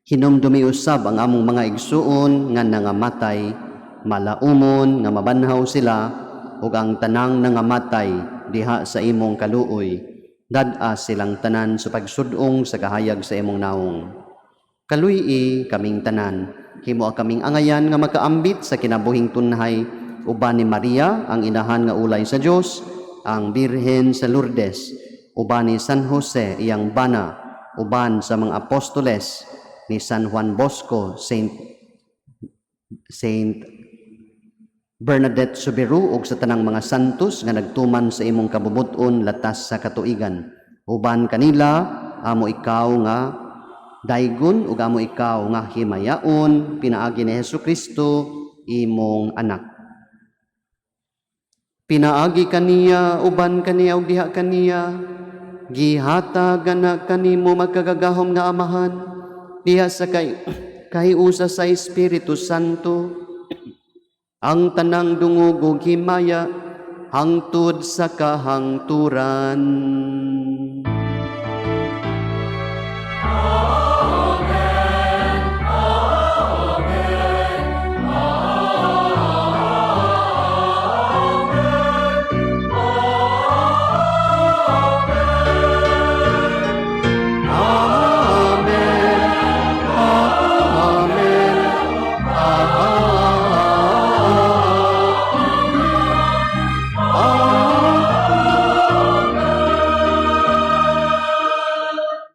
Hinumdumi usab ang among mga igsuon nga nangamatay, malaumon nga mabanhaw sila, ug ang tanang nangamatay diha sa imong kaluoy. Dad-a silang tanan sa pagsud-ong sa kahayag sa imong naong. Kaluy-i kaming tanan, himoa kaming angayan nga makaambit sa kinabuhing tunhay uban ni Maria, ang inahan nga ulay sa Dios, ang Birhen sa Lourdes, uban ni San Jose iyang bana, uban sa mga apostoles, ni San Juan Bosco, Saint Bernadette Soubirous ug sa tanang mga santos nga nagtuman sa imong kabubut-on latas sa katuigan. Uban kanila amo ikaw nga daygon ug amo ikaw nga himayaon pinaagi ni Hesus Kristo, imong anak. Pinaagi kaniya, uban kaniya ug diha kaniya, gihatag ana kanimo makagagahom nga Amahan diha sa kay kahiusa sa Espiritu Santo ang tanang dungog ug himaya hangtod sa kahangturan. Amen. Amen. Amen.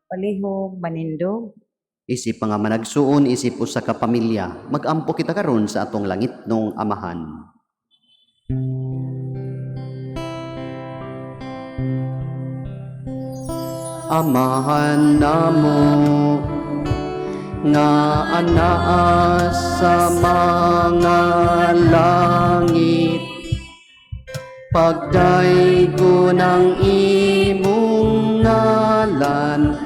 Palihog manindog. Isip mga managsuon, isip usa ka pamilya, magampo kita karon sa atong langitnong Amahan. Amahan namo nga anaa sa mga langit, pagdaygon ang imong ngalan,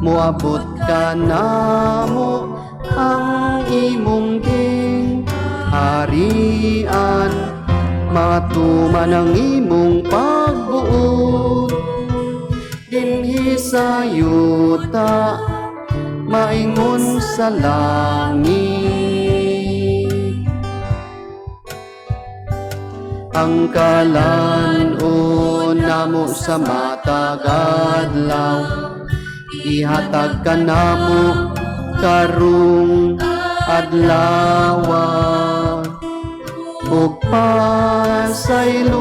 moabot kanamo ang imong gingharian, matuman ang imong pagbuot dinhi sa yuta maingon sa langit. Ang kalan-on namo sa matag adlaw ihatag kanamo karong adlawa, ug pasaylua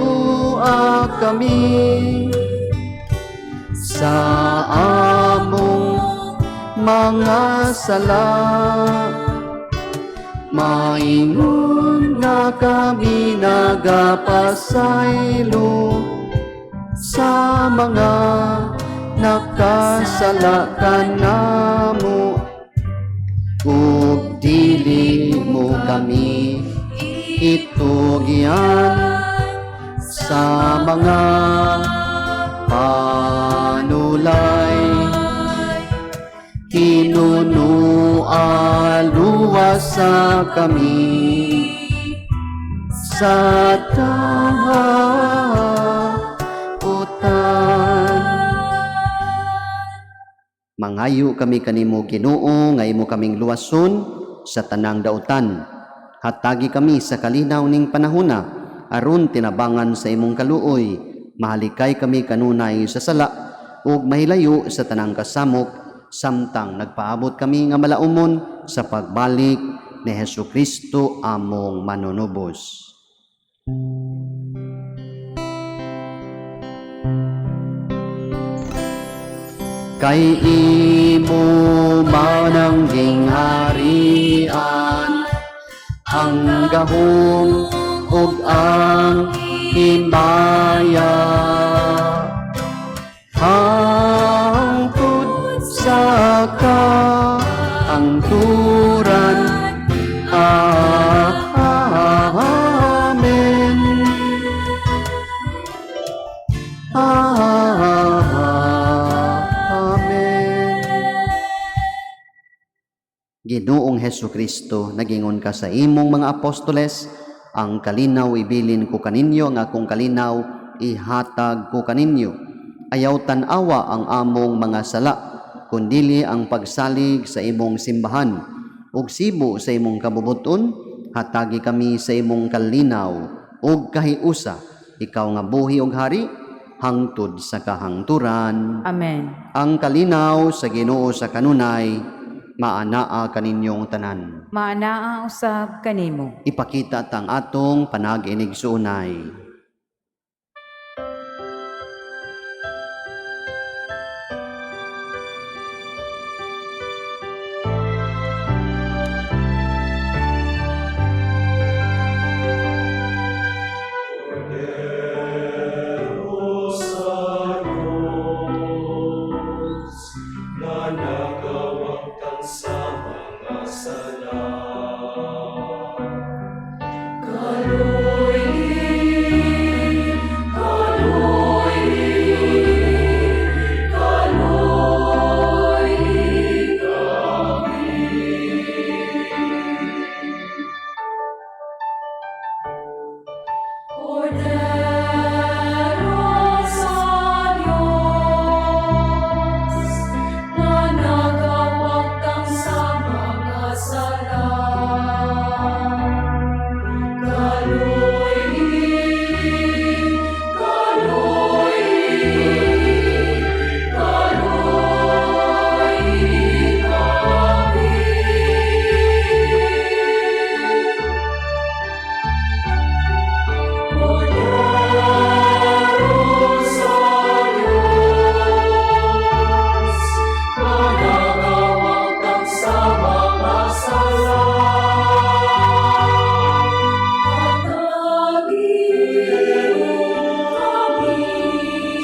kami sa among mga sala maingon nga kami nagapasaylo sa mga nakasala kanamo, ug dili mo kami itugyan sa mga panulay, hinunoa luwasa kami sa dautan. Mangayo kami kanimo, Ginoo, nga imo kaming luwason sa tanang dautan. Hatagi kami sa kalinaw ning panahona aron tinabangan sa imong kaluoy mahalikay kami kanunay sa sala ug mahilayo sa tanang kasamok samtang nagpaabot kami nga malaumon sa pagbalik ni Hesus Kristo among manunubos. Kay imo man ang gingharian, ang gahom ug ang himaya, hangtod sa kahangturan. Amen. Ginoong Hesu Kristo, nagingon ka sa imong mga apostoles, "Ang kalinaw ibilin ko kaninyo, ang akong kalinaw ihatag ko kaninyo." Ayaw tan-awa ang among mga sala, kundili ang pagsalig sa imong simbahan. Ug sibo sa imong kabubuton, hatagi kami sa imong kalinaw ug kahiusa. Ikaw nga buhi ug hari hangtod sa kahangturan. Amen. Ang kalinaw sa Ginoo sa kanunay maanaa kaninyong tanan. Maanaa usab kanimo. Ipakita tang atong panag-inigsuonay. Sa Diyos, nga nagawagtang sa mga sala. Kaluyli, kaluyli, kaluyli kami. Kordero sa Diyos, nga nagawagtang sa mga sala. Kaluyli, kaluyli, kaluyli kami. Kordero sa Diyos, nga nagawagtang sa mga sala. Hatagi kami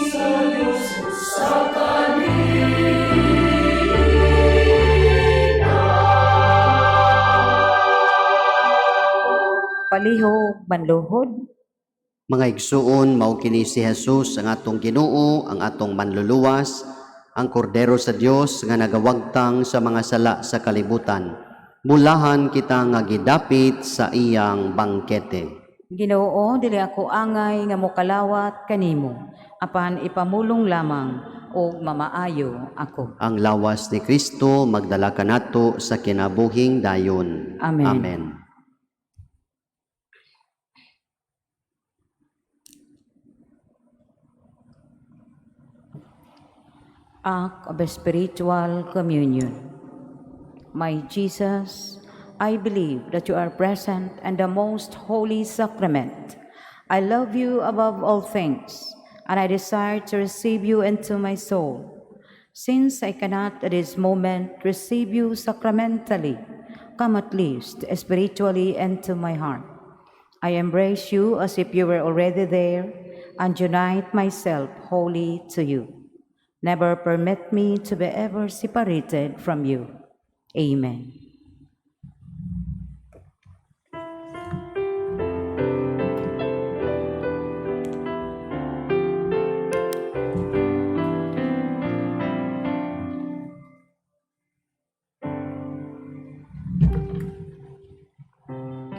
sa Diyos sa kalinaw. Palihog manluhod. Mga igsuon, mao kini si Jesus ang atong Ginoo, ang atong manluluwas, ang kordero sa Dios nga nagawagtang sa mga sala sa kalibutan. Bulahan kita nga gidapit sa iyang bangkete. Ginoo, dili ako angay nga mokalawat kanimo, apan ipamulong lamang og mamaayo ako. Ang lawas ni Kristo magdala kanato sa kinabuhing dayon. Amen. Amen. Act of Spiritual Communion. My Jesus, I believe that you are present and the most holy sacrament. I love you above all things, and I desire to receive you into my soul. Since I cannot at this moment receive you sacramentally, come at least spiritually into my heart. I embrace you as if you were already there and unite myself wholly to you. Never permit me to be ever separated from you. Amen.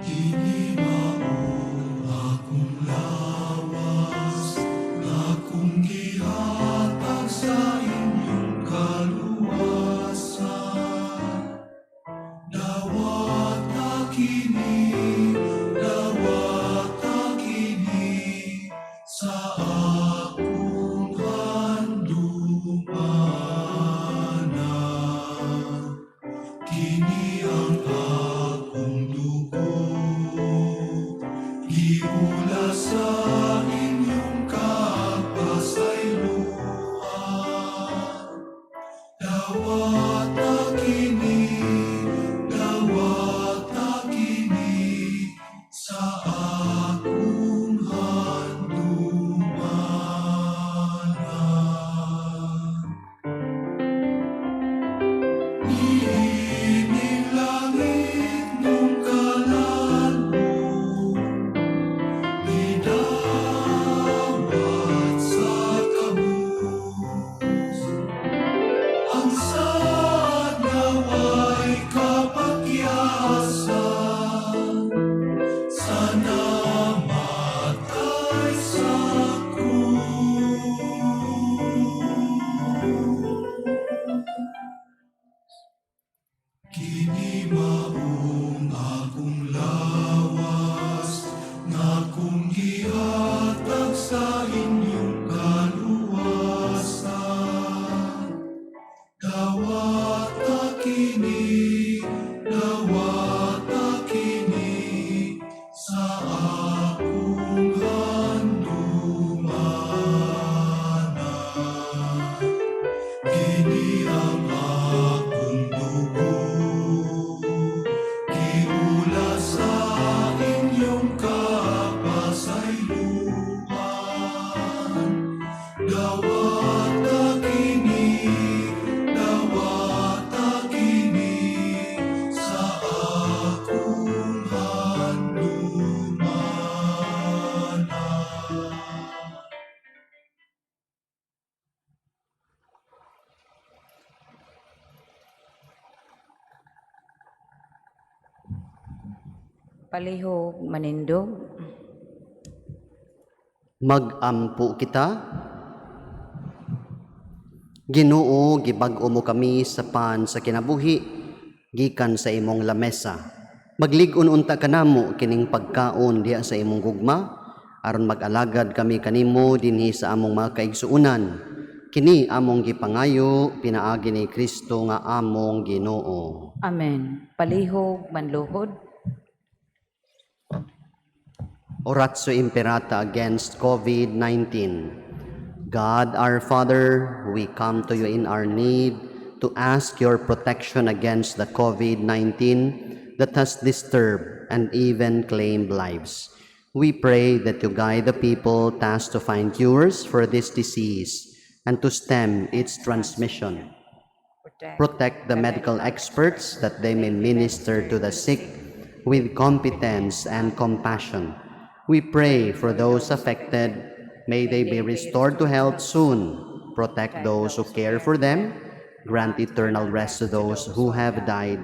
Kini mao akong lawas, akong gihatag sa inyong kaluwasan. Dawata kini, dawata kini, sa akong handumanan. Kini ang akong dugo, giula sa inyong kapasayloan. Dawata kini, dawata kini, sa akong handumanan. Niining langit nung kalan-on, Gidawat sa kabus. Ang sa Palihog manindog. Mag-ampo kita. Ginoo, gibag-o mo kami sa pan sa kinabuhi gikan sa imong lamesa. Maglig-on unta kanamo kining pagkaon diha sa imong gugma aron mag-alagad kami kanimo dinhi sa among mga kaigsuonan. Kini among gipangayo pinaagi ni Kristo nga among Ginoo. Amen. Palihog manluhod. Oratio Imperata against COVID-19. God our Father, we come to you in our need to ask your protection against the COVID-19 that has disturbed and even claimed lives. We pray that you guide the people tasked to find cures for this disease and to stem its transmission. Protect the medical experts that they may minister to the sick with competence and compassion. We pray for those affected. May they be restored to health soon. Protect those who care for them. Grant eternal rest to those who have died.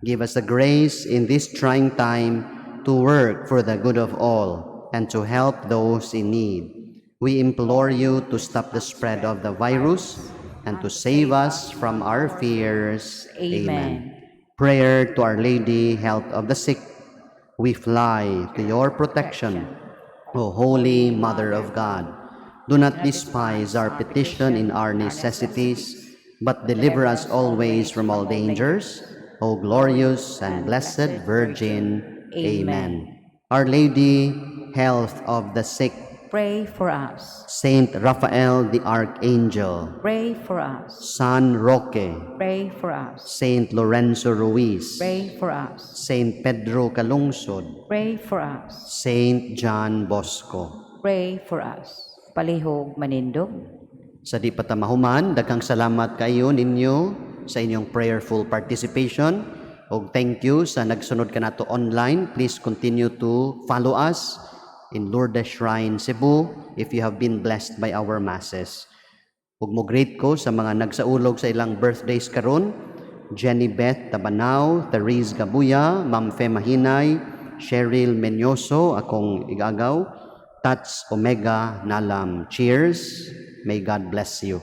Give us the grace in this trying time to work for the good of all and to help those in need. We implore you to stop the spread of the virus and to save us from our fears. Amen. Prayer to Our Lady, Health of the Sick. We fly to your protection, O Holy Mother of God. Do not despise our petition in our necessities, but deliver us always from all dangers, O glorious and blessed Virgin. Amen. Our Lady, Health of the Sick, Pray for us. Saint Raphael the Archangel, Pray for us. San Roque, Pray for us. Saint Lorenzo Ruiz, Pray for us. Saint Pedro Calungsod, Pray for us. Saint John Bosco. Pray for us. Palihog manindog. Sa di pa ta mahuman, daghang salamat kayo ninyo sa inyong prayerful participation. Og thank you sa nagsunod kanato online. Please continue to follow us in Lourdes Shrine, Cebu, if you have been blessed by our masses. Ug mo greet ko sa mga nagsaulog sa ilang birthdays karon: Jenny Beth Tabanao, Therese Gabuya, Ma'am Fe Mahinay, Cheryl Menyoso, akong igagaw, Tats Omega Nalam. Cheers. May God bless you.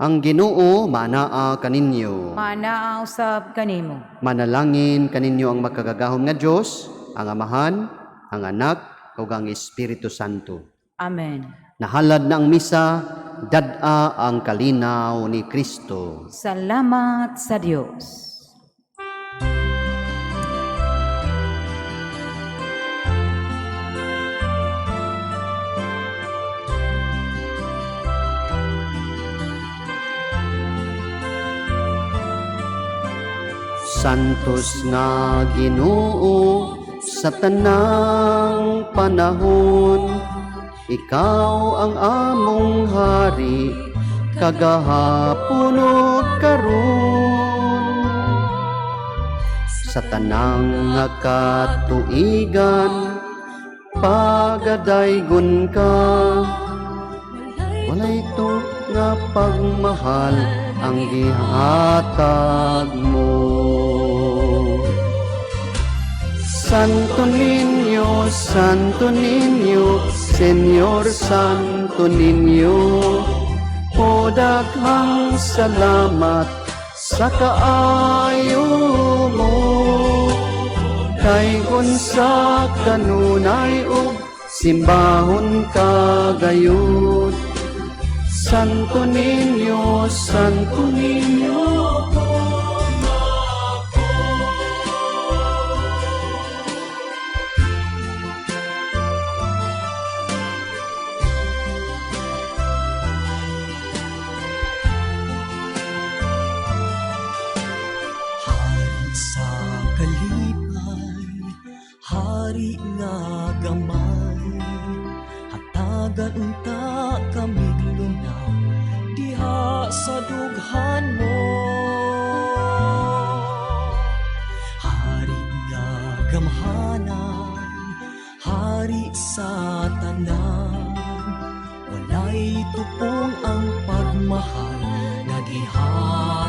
Ang Ginoo manaa kaninyo. Manaa usab kanimo. Manalangin kaninyo ang makagagahom nga Dios, ang Amahan, ang Anak, ug ang Espiritu Santo. Amen. Nahalad na ang misa, dad-a ang kalinaw ni Kristo. Salamat sa Dios. Santos nga Ginoo sa tanang panahon, ikaw ang among hari kagahapon ug karon, sa tanang nga katuigan pagadaygon ka, walay to nga pagmahal ang gihatag mo. Santo Niño, Santo Niño, Señor Santo Niño, o daghang salamat sa kaayo mo. Kay unsa kanunay ug simbahon ka gayud. Santo Niño, Santo Niño. Hari sa kalipay, hari nga gamay, hatagan unta kami lunaw diha sa dughan mo. Hari nga gamhanan, hari sa tanan, walay tupong ang pagmahal nga gihatag.